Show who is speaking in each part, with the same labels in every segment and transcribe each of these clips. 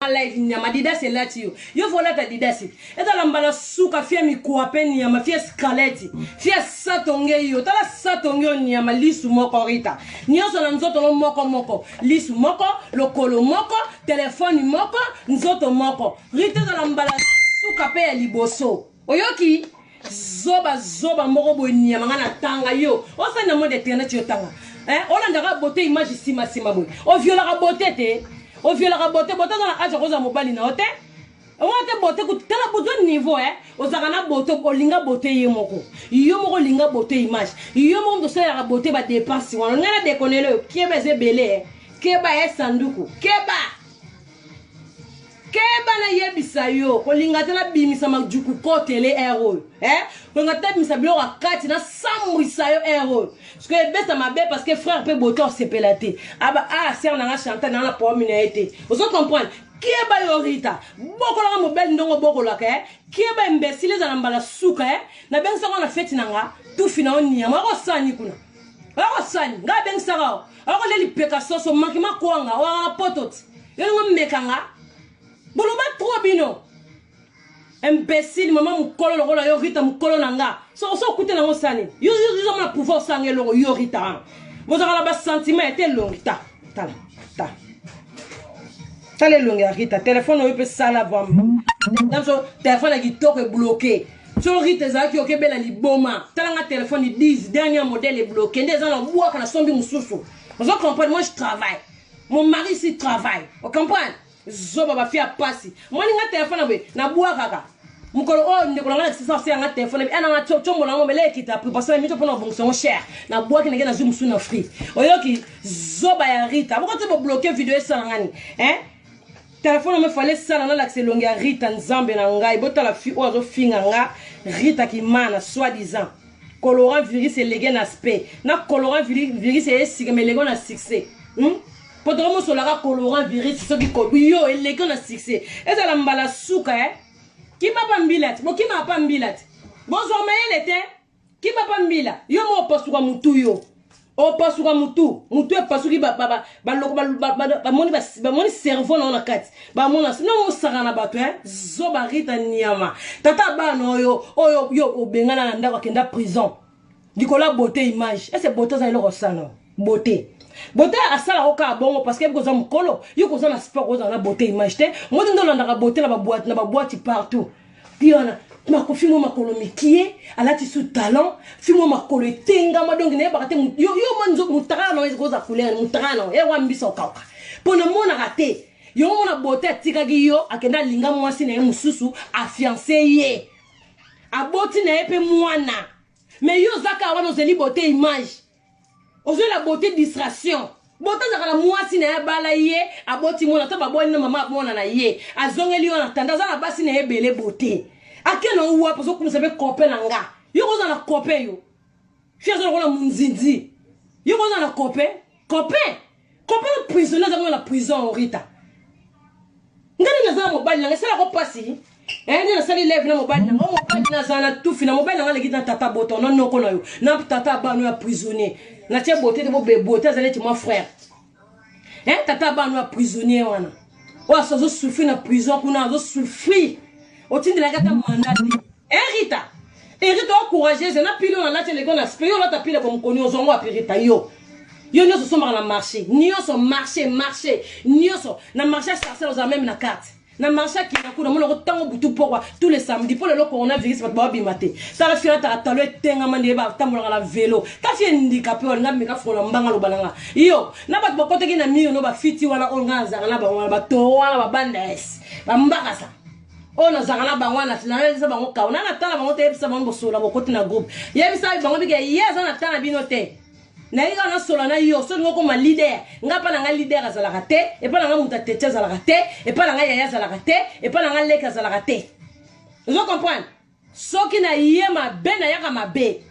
Speaker 1: Live nyama didasi elati yo, yo fo olata didasi ezala mbala suka fie mikwape nyama fie skaleti fie satonge yo tala satonge yo nyama lisu moko Rita nyonso na nzoto no moko moko lisu moko lokolo moko telefone moko nzoto moko Rita ezala mbala suka mpe ya liboso oyoki zoba zoba moko boye nyama nga na tanga yo osali na monde internet yo tanga eh, olandaka beauté image nsima nsima boye oviolaka beauté te, oviolaka beauté. Beauté aza na age akozala mobali na yo te, omona te beauté kutu tala bozwa niveau eh, ozalaka na beauté, olinga beauté ye moko, yo moko olinga beauté image, yo moko moto osalelaka beauté badepense wana. Ngai na dekonele oyo keba eza ebele eh. Keba ye sanduku, keba keba, nayebisa yo kolinga te nabimisa majuku kotele ere oyo eh? Kolinga te nabimisa biloko ya kati nasambwisa yo ere oyo parce que ebesa mabe, parce que frère mpe bote osepela te aba ah sœur nanga Chantal nanga na problème na ye te, ozo comprendre? Keba yo Rita, bokolaka mobali ndongo obokolaka eh? Keba imbécile, ezala mbala suka eh? Nabengisaka na feti na nga tufi na yo niyama akosani kuna, akosani ngai abengisaka o akolia lipeka soso maki makwanga owaka na poto ti yo ningo mekanga boloba trop bino imbécile. Mama mokolo lokola yo Rita, mokolo na nga so oso okute nango osani yo ozomona pouvoir osanga eloko. Yo Rita wana bozalaka na basentiment ete elongi ta tala ta tala elongi ya Rita. Telefone oyo mpe sala biso telefone ya kitoko ebloquer so Rita ezalaki okebela liboma. Tala nga telefone 10 dernier modèle ebloquer nde eza na bwaka na sombi mosusu, ozo comprendre? Moi je travaille, mon mari ici travaille, ocomprendre? Zoba bafia ya pasi moni nga telefone na boye nabwakaka mokolo oyo ndeko na nga na kisasa osala nga telefone ana nga tiombola yango mele ekita préparation ya mito mpona kobongisa yango cher, nabwaki ndenge nazwi mosusu na free. Oyoki zoba ya Rita boko te bobloquer video esala ngani hein? Telefone ome fale esala nalakisa elongi ya Rita. Nzambe na ngai, botala fi oyo azofinga nga Rita Kimana soi disant colorant virus elege na aspect na colorant virus eyesika ma elege na succès, Po tokomosolaka colorant virus soki yo eleki na succès ezala mbala suka eh? Kima pa mbila ti bokimaka pa mbila ti bozwa mayele te. Kima pa mbila yo mo opasuka mutu, yo opasuka mutu, mutu epasuki baloko bamoni cerveau na yo na kati bamona no mosaka na bato eh? Zoba Rita nyama tata bana oyo oyo yo obengana na ndako akenda prison likolo ya beauté image. Ese beauté aza eloko osala beauté, beauté asalaka kaka bongo parce que koza mokolo yo koza na sport kozala na beauté image te. Moto nde olandaka beauté na baboîte partout ti wana makofi mwa makolo mikie alati su talon fi mwa makolo etengama donc nayebaka te yo mwa mutaka na koza couleur mutaka na ye wa mbisa okauka mpo namonaka te. Yango mona beauté atikaki yo akende alinga mwasi na ye mosusu afiance ye aboti na ye mpe mwana, mais yo oza kaka wana ozeli beauté image, ozwela beauté distraction. Beauté azalaka na mwasi na ye, abala ye, aboti mwana to babwani na mama mwana na ye azongeli yo na tanda aza na basi na ye ebele. Beauté ake na wapi? Ozokumisa mpe copain na nga, yo koza na copain, yo fi aza lokola monzinzi, yo koza na copain, copain, copain na prisonnier aza kuna na prison. Rita ngai nde naza na mobali nanga esalako mpasi nde nasali leve na mobali nanga. Mobali naza na tufi na mobali nanga aleki na tata boto na noko na yo na tata bano ya prisonnier natie bote te bobe bote aza neti mwa frère tata bano ya prisonnier wana oyo azosouffrir na prison kuna azosouffrir otindelaki ata manda te Rita. Rita ocourageuse na pile oyo nalati eleki na spe yo olata pile bomokoni ozwango api Rita yo yo nyonso osombaka na marché nyonso marché marché nyonso na marché ya Sarcelles ozala même na carte na marché ya Kingaku namonako ntango butu pokwa tous les samedi mpo lelo coronavirus bato baobima te. Tala fi alataka talo etengama nde batambolaka na velo ta fi endika mpe olinga meka fongola mbanga loba na nga yo na bato bakotaki na mire no bafiti wana oyo nga nazalaka na bango wana batoro wana babandes bambakasa oyo nazalaka na bango wana nayebisa bango kao na natala bango te. Yebisa bango bosola bokoti na groupe, yebisa bango bike ye aza na ta na bino te. Nayebi kaka nasola na yo soki okoma leader. Nga mpa na nga leader azalaka te, epa na nga moto ateti azalaka te, epa na nga yaya azalaka te, epa na nga leki azalaka te, ozo comprendre? Soki na ye mabe nayaka mabe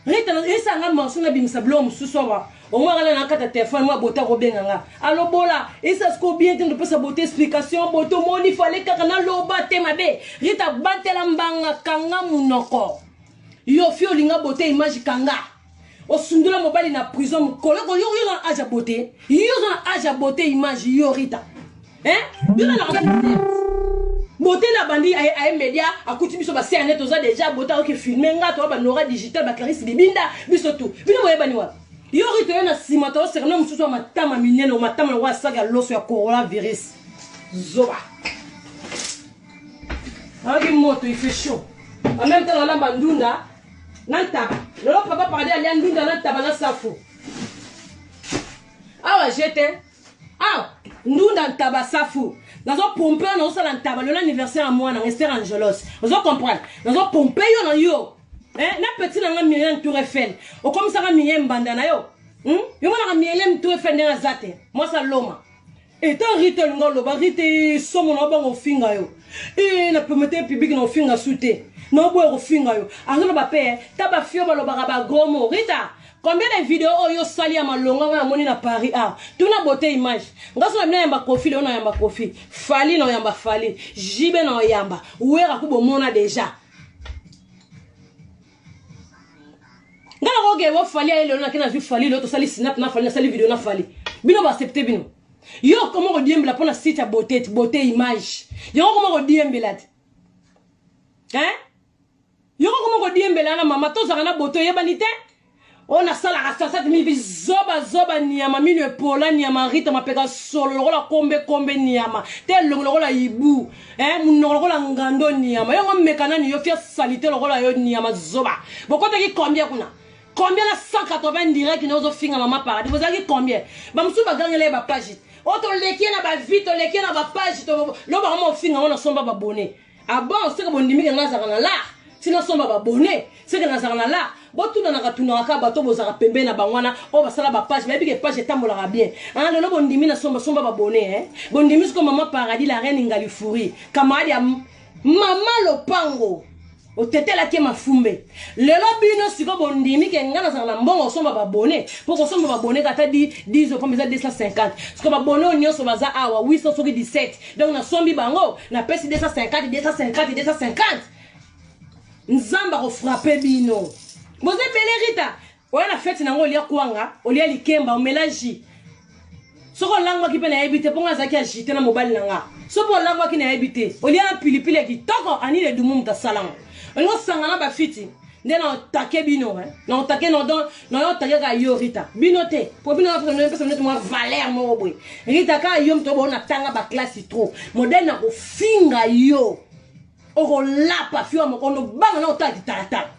Speaker 1: Rita esanga morceau nabimisa biloko mosusu awa omwaka na kata telefone mwa bote akobenga nga alobola esa siko bien te ndopesa bote explication bote omoni fale kaka naloba te mabe. Rita batela mbanga, kanga monoko yo fi olinga bote image kanga osundula mobali na prison mokolo yo yo na age ya bote, yo oza na age ya bote image yo Rita. Hein? Yo na naka bote na bandi aye aye media akuti biso ba CNT toza déjà bote akoki filmer nga to ba Nora digital ba Clarisse Bibinda biso tout. Bino boyebani wapi? Yo rito ye na sima to seka na mususu ya matama minene matama lokola sac ya loso ya coronavirus. Zoba. Ayoki moto il fait chaud. En même temps nalamba ndunda na ntaba. Lelo papa pardi alia ndunda na ntaba na safu. Awa jete Ah, ndunda ntaba safu. Nazo pompe yo nazosala ntaba lelo anniversaire ya mwana nga Esther Angelos. Ozo comprendre? Nazo pompe yo na yo. Eh, na petit na nga Myriam Tour Eiffel. Okomisaka Myriam mbanda na yo. Hmm? Yo monaka Myriam Tour Eiffel ndenge aza te. Mwasi aloma. Eta Rita olinga oloba Rita somo na bango ofinga yo. Eh, na permettre public na ofinga su te. Na oboya kofinga yo. Azoloba pe eh, ta ba fio balobaka ba gros mots. Rita, Combien de video oyo osali ya malonga nga namoni na Paris ah tuna beauté image nga so na bina yamba Koffi leo na yamba Koffi Fally na yamba Fally JB na yamba Wera ku bomona déjà nga na koke bo Fally aye lelo na kena zui Fally leo tosali snap na Fally nasali video na Fally bino ba accepter bino yo koma kodiembela mpo na site ya beauté beauté image yango koma kodiembela te hein Yo koma kodiembela na mama tozalaka na boto eyebani te oyo nasalaka sasati mivi zoba zoba niama mino epola niama rita mapeka solo lokola kombe kombe niama te elongi lokola ibu eh, monoko lokola ngando niama yongo meka nani yo fia salite lokola yo niama zoba bokotaki combien kuna combien na 180 direct na ozofinga mama paradis bozalaki combien bamosusu bagangela ye bapage oyo toleki ye na bavie toleki ye na bapage lobaka ma ofinga ngo nasomba babone Ah bon, seke bondimi ke nga azalaka na lar ti nasomba ba bonne seke nazalaka na lar botunanaka tunaka kaka bato bozalaka pembeni na bango wana oyo basala ba page bayebi ke page etambolaka bien ah lelo bondimi nasomba somba ba bonne eh bondimi siko mama paradis la reine ngalifuri camarade ya mama lopango otetelaki ye mafumbe lelo bino siko bondimi ke nga nazalaka na mbongo osomba babone mpo kosomba babone kata 10 opomba eza 250 siko babone oyo nyonso baza awa 800 soki 17 donc nasombi bango napesi 250 250 250 nzambe akofrape bino boza ebele rita oya na feti nango olia kwanga olia likemba omela jus soki olangwaki mpe nayebi te mpo nga azalaki agite na mobali na nga soki mpe olangwaki nayebi te olia na pilipili ya kitoko ani ledumu moto asalango olingi osanga na bafiti nde na otake bino eh? na otake na don na yo otake kaka yo rita bino te po bino pesa neti mwa valeur moko boye rita kaka yo moto boyo natanga baklasi trop modele na kofinga yo okolapa fio ya mokondo banga na otala kitalatala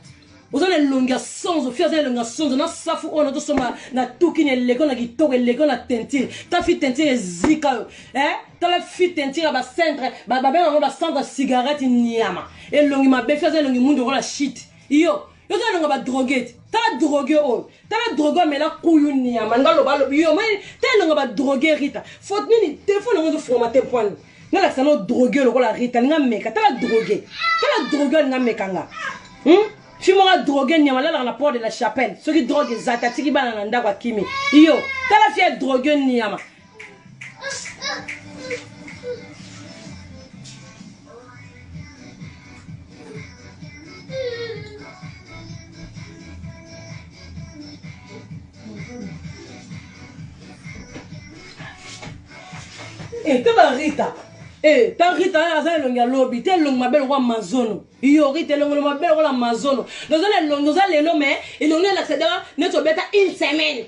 Speaker 1: oza na elongi ya sonzo fio aza na elongi ya sonzo na safu oyo natosomba na tuki na eleko na kitoko eleko na tentire ta fi tentire ezika yo eh? tala fi tentire ya bacentre babenga yango bacentre cigarette niama elongi mabe fi aza elongi mundu lokola shit yo yo oza elongi ya badroge te tala droge oyo tala droge amela kuyu niama nga loba lobi yo mai tala elongi ya badroge rita faute nini telefone yango ezofungama te mpwani nalakisa no droge lokola rita alinga meka tala droge tala droge alinga meka nga hmm? fi moko droge niama alalaka na port de la chapelle soki droge eza te atiki bana na ndako akimi yo tala fi ya droge niama Eh, te ba Rita. Eh, ta Rita aza elongi ya lobi, te elongi mabe lokola mazono. Yo Rita elongi mabe lokola mazono. Noza na elongi, oza lelo mais elongi elakisa deja neti obeta une semaine.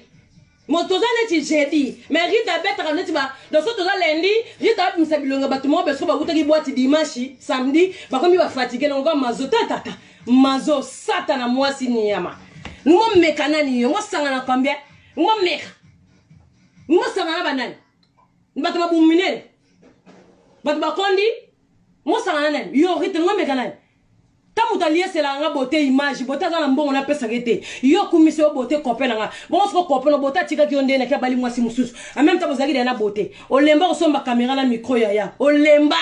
Speaker 1: Moto toza neti jeudi mais Rita abetaka neti ba donc soki toza lundi Rita abimisa bilongi ya bato moko beso bawutaki boîte dimanche samedi bakomi ba fatigue nango kaka mazo ta tata mazo satana mwasi niyama ngomeka nani yo ngosangana combien ngomeka ngosangana banani bato mabumu minene bato bakondi ngosangana nani yo Rita ngomeka nani Ta moto alieselaka nga beauté image beauté aza na mbongo napesaka ye te yo okumisi yo beauté copain na nga bongo siko copain na beauté atikaki yo ndenge naki abali mwasi mosusu en même temps bozalaki deya na beauté olemba kosomba kamera na micro yaya olemba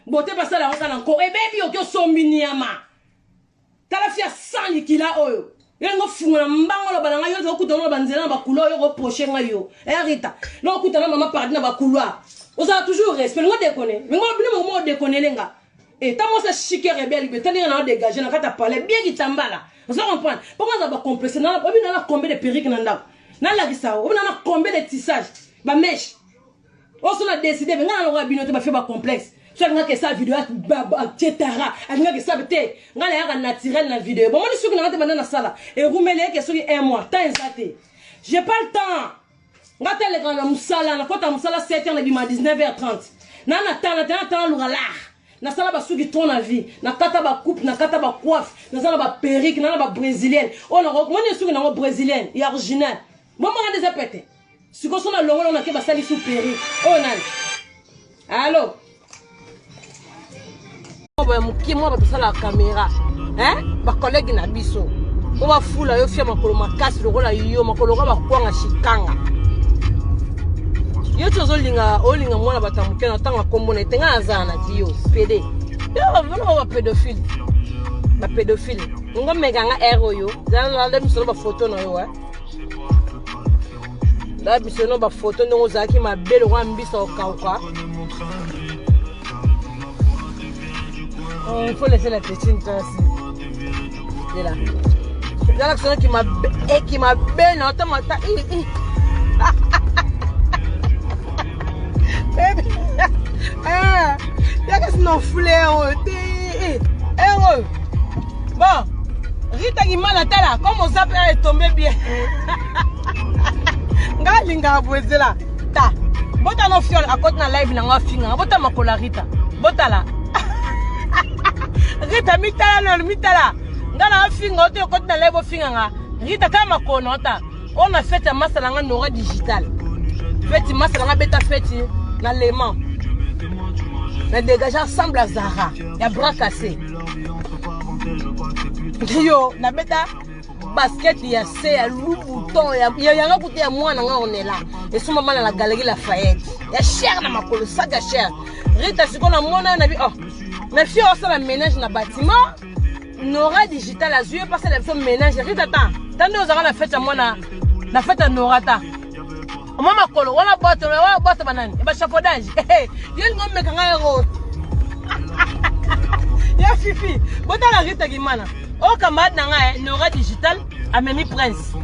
Speaker 1: beauté basala yango kaka na nko ebebi oki osombi niama tala fia sans likila oyo yo lingo fungola mbango oloba na ngai yo okutana na banzela na bacouloir yo koproche ngai yo eh Rita na okutana mama pardi na bacouloir ozala toujours respect lingo dekone lingo bino moko odekonele nga Et tant moi ça chic rebelle be tandinga na dégager na kata palais bien kitambala. Vous comprenez? Pourquoi ça va complexer na obi na combien de perruques na ndako? Na lakisa obi na combien de tissage? Ba mèche. Oso na décider mais nga na lokola bino te ba fait ba complexe. So alingaka esa video atie tara alingaka esa te nga nayaka naturel na video bomoni soki nanga te banda nasala erumeli eke soki un mois temps eza te j'ai pas le temps nga te alekaka na mosala nakota mosala 7 heures nabima 19 heures 30 na na temps na te na temps naluka lar nasala basuki trop na vie nakata bacoupe nakata bacoiffe naza na baperrique na na babrésilienne oyo nakomoni esuki nango brésilienne ya original bomaka nde eza pete sikoyo so na longola nake basali su perruque oyo nani allo boya mokie mwa bato basalaka kamera bakolege na biso po bafula yo fia makolo makasi lokola yo makolo lokola bakwanga shikanga yo ti ozolinga olinga mwana bato ya moke na ntango akombo na ete ngai nazala na ti yo pede yo bapédophile bapédophile ngo meka nga aire oyo zala misolo bafoto na yo la biso no bafoto ndenge ozalaki mabe lokola mbisa okauka. Oh, il faut laisser la tétine toi aussi. C'est là. Là, la qui m'a qui m'a ben non, attends, attends. Ah, yaka sinon fleur te. Eh, bon. Rita Kimana tala comme oza pe etombe bien. Nga alingaka boye zela ta bota no fiole akoti na live na nga afinga nga bota makolo ya Rita botala Rita mitala nanu mitala nga na afinga ote okoti na live ofinga nga Rita tala makolo na ota oyo na fete ya masa na nga Nora Digital feti masa na nga beta feti na Léman na dégage ensemble ya Zara ya bras cassé yo nabeta basket ya se ya loubouton ya yanga kutu ya mwana nga onela esombama na la galerie Lafayette ya cher na makolo sac ya cher Rita sikoyo namona yo na bi oh mais fille osala ménage na bâtiment Nora Digital azwi ye mpasala biso ménage Rita ta ta nde ozalaka na fete ya mwana na fete ya Nora ta omwa makolo wana bote wana bote banani ya bachapeaudage yo lingo omeka ngai yango ya fifi botala Rita Kimana oyo camarade na ngai Nora Digital amemi prince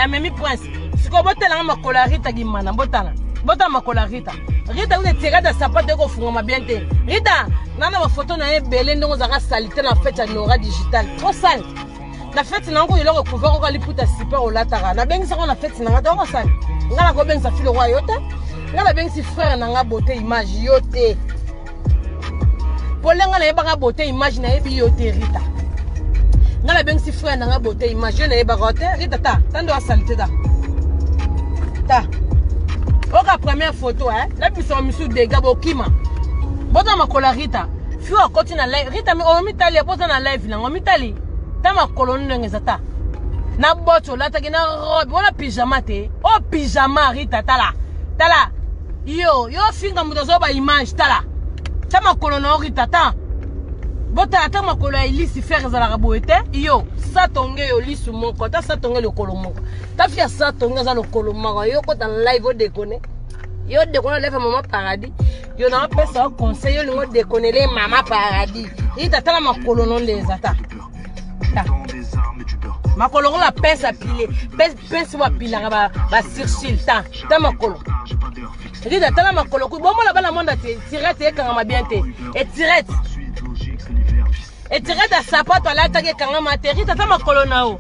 Speaker 1: amemi prince sikoyo botala nga makolo ya Rita Kimana botala botala makolo ya Rita Rita kuta etirata sapato ekofungama bien te Rita nga na bafoto na ye ebele ndenge ozalaka salite na fete ya Nora Digital trop sale na fete na yango eloko couvert oka liputa super olataka nabengisaka na fete na nga te okosala nga nakobengisa filo kwa yo te nga nabengisi frère na nga beauté image yo te pole nga nayebaka beauté image nayebi yo te Rita nga nabengisi frère na nga beauté image yo nayebaka te Rita ta ta nde wasalite ta ta oka première photo eh nabisaka misu dega bokima bota makolo ya Rita fio akoti na live Rita omitali apoza na live nango omitali ta makolo ndenge eza ta na bote olataki na robe wana pyjama te o pyjama Rita tala tala yo yo finga moto azoba image tala ta makolo na yo Rita ta botala ta makolo ya elisi fer ezalaka boye te yo satonge yo lisu moko ta satonge lokolo moko ta fi ya satonge aza lokolo moko yo kota na live odekone yo dekone live ya mama paradis yo na opesa yo conseil yo olingi odekonele mama paradis Rita tala makolo no nde eza ta makolo ngo bapince apile pince bapilaka basurcil ta ta makolo Rita tala makolo kui bomona bana monda te tirete ekangama bien te etirete etirete ya sapato alataki ekangama te Rita ta makolo na yo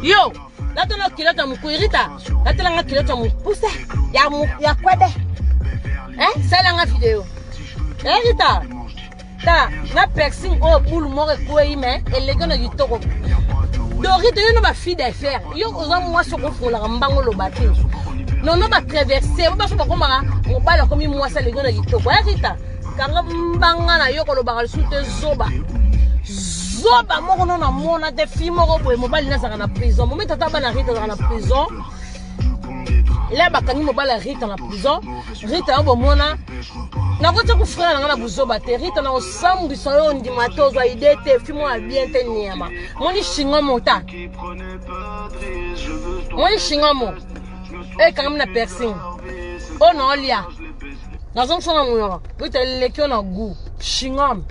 Speaker 1: yo latala kilote ya mokui Rita latelanga kilote ya mokuse ya kwede salanga video Rita ta na piercing oyo boule moko ekwei me eleki na kitoko dorite yo no bafille d'affaire yo oza mwasi okofungolaka mbango oloba te nono batraverse baso bakomaka mobali akomi mwasi aleki na kitoko ya Rita kanga mbanga na yo kolobaka lisusu te zoba zoba moko no namona te fi moko boye mobali nazalaka na prison momi tata bana Rita azalaka na prison la bakangi mobali ya Rita na prison Rita yo bomona nakotia ku frère na nga na buzoba te Rita na osambwisa yo ondima te ozwa ide te fi moko ya bien te niama moni shingomo ta moni shingomo ekangami na piercing oyo na olia nazongisa na monoko Rita eleki yo na goût shingom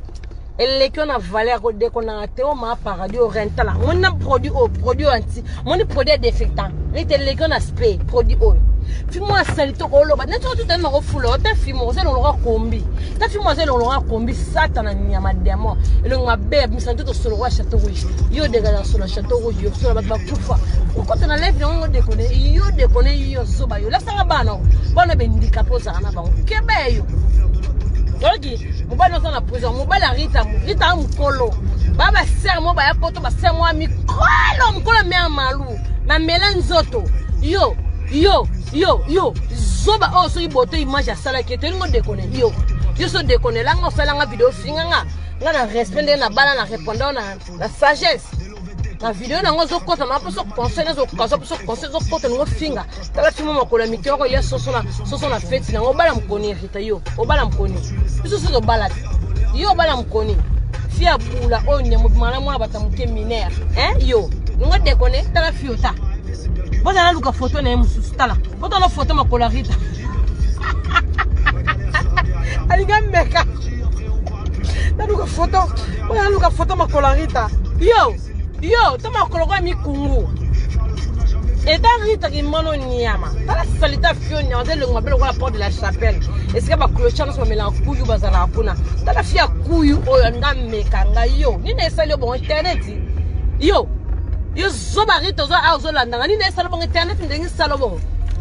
Speaker 1: eleki yo na valeur kodekonaka te o maa paradis o rentala moni na produit oyo produit oyo anti moni produit ya défectant Rita eleki yo na spe produit oyo. Fi moko ya salite okoloba neti oyo tutani nakofula ote fi moko oza elongo lokola kombi ta fi moko aza elongo lokola kombi satana nyama demon elongo mabe abimisa ntoto solo lokola chateau rouge yo degana solo ya chateau rouge yo solo bato bakufa okota na leve yango dekone yo dekone yo zoba yo lasanga bana bana bendika mpo ozala na bango keba ya yo oyoki mobali oza na prison mobali ya rita rita ya mokolo ba basere mo baya poto basere mo ya mikolo mokolo mea malu mamela nzoto yo yo yo yo zoba oyo soki boto image asalaki ete olingo dekone yo yo so dekonelanga osalanga video ofinga nga nga na respect ndenge na bala na répondant na, na sagesse na video nango ozokota na mposo conseil nazokaza mposo conseil ozokota nango finga tala fimo makolo ya mike oko ya soso na soso na feti nango obala mokoni rita yo obala mokoni biso soki obala te yo obala mokoni fi ya bula oyo nyama obima na mwana bato ya moke minere hein yo ningo dekone tala fi ota bozala naluka foto na ye mosusu tala botala foto makolo ya rita alingi ameka naluka foto oyo naluka foto makolo ya rita yo yo to makolo kwa mikungu eta rita kimono niama tala salita fio niama aza elongo mabe lokola porte de la chapelle esika baclochard nyonso bamelaka kuyu bazalaka kuna tala fi ya kuyu oyo nga meka ngai yo nini esali yo bongo internet yo yo zoba rita oza awa ozolanda nga nini esala bongo internet ndenge esala bongo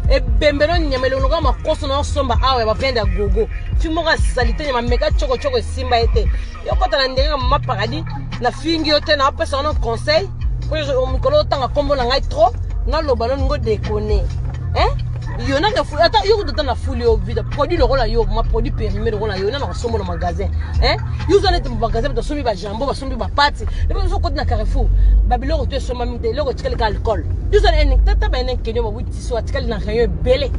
Speaker 1: ebembe no nyama elongo lokola makoso na osomba awa ya bavende ya gogo fi moko ya salite nyama meka chokocoko esimba ye te yo kota na ndenge ya mama paradis nafingi yo te naopesa wana conseil po mikolo otanga nkombo na ngai trop naloba no ningo dekone hein yo naka ata yo kutu ata na fuli yo vida produit lokola yo ma produit périmé lokola yo nana kosomba na magasin hein yo oza neti magasin bato basombi bajambo basombi bapati epe biso okoti na carrefour babiloko to esombami te eloko etikali ka alcool yo oza na tata baene kenyo bawitiso atikali na rayon ebele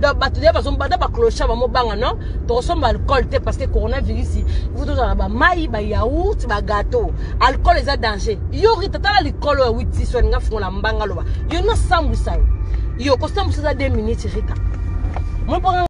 Speaker 1: donc bato deya bazombada baclochard bamobanga non tokosomba alcool te parce que coronavirus vous tozala bamai bayaourt bagateau alcool eza danger yo rita tala likolo ya witiso alinga fungola mbanga loba yo nasambwisa yo yo kosambwisa eza 2 minutes rita.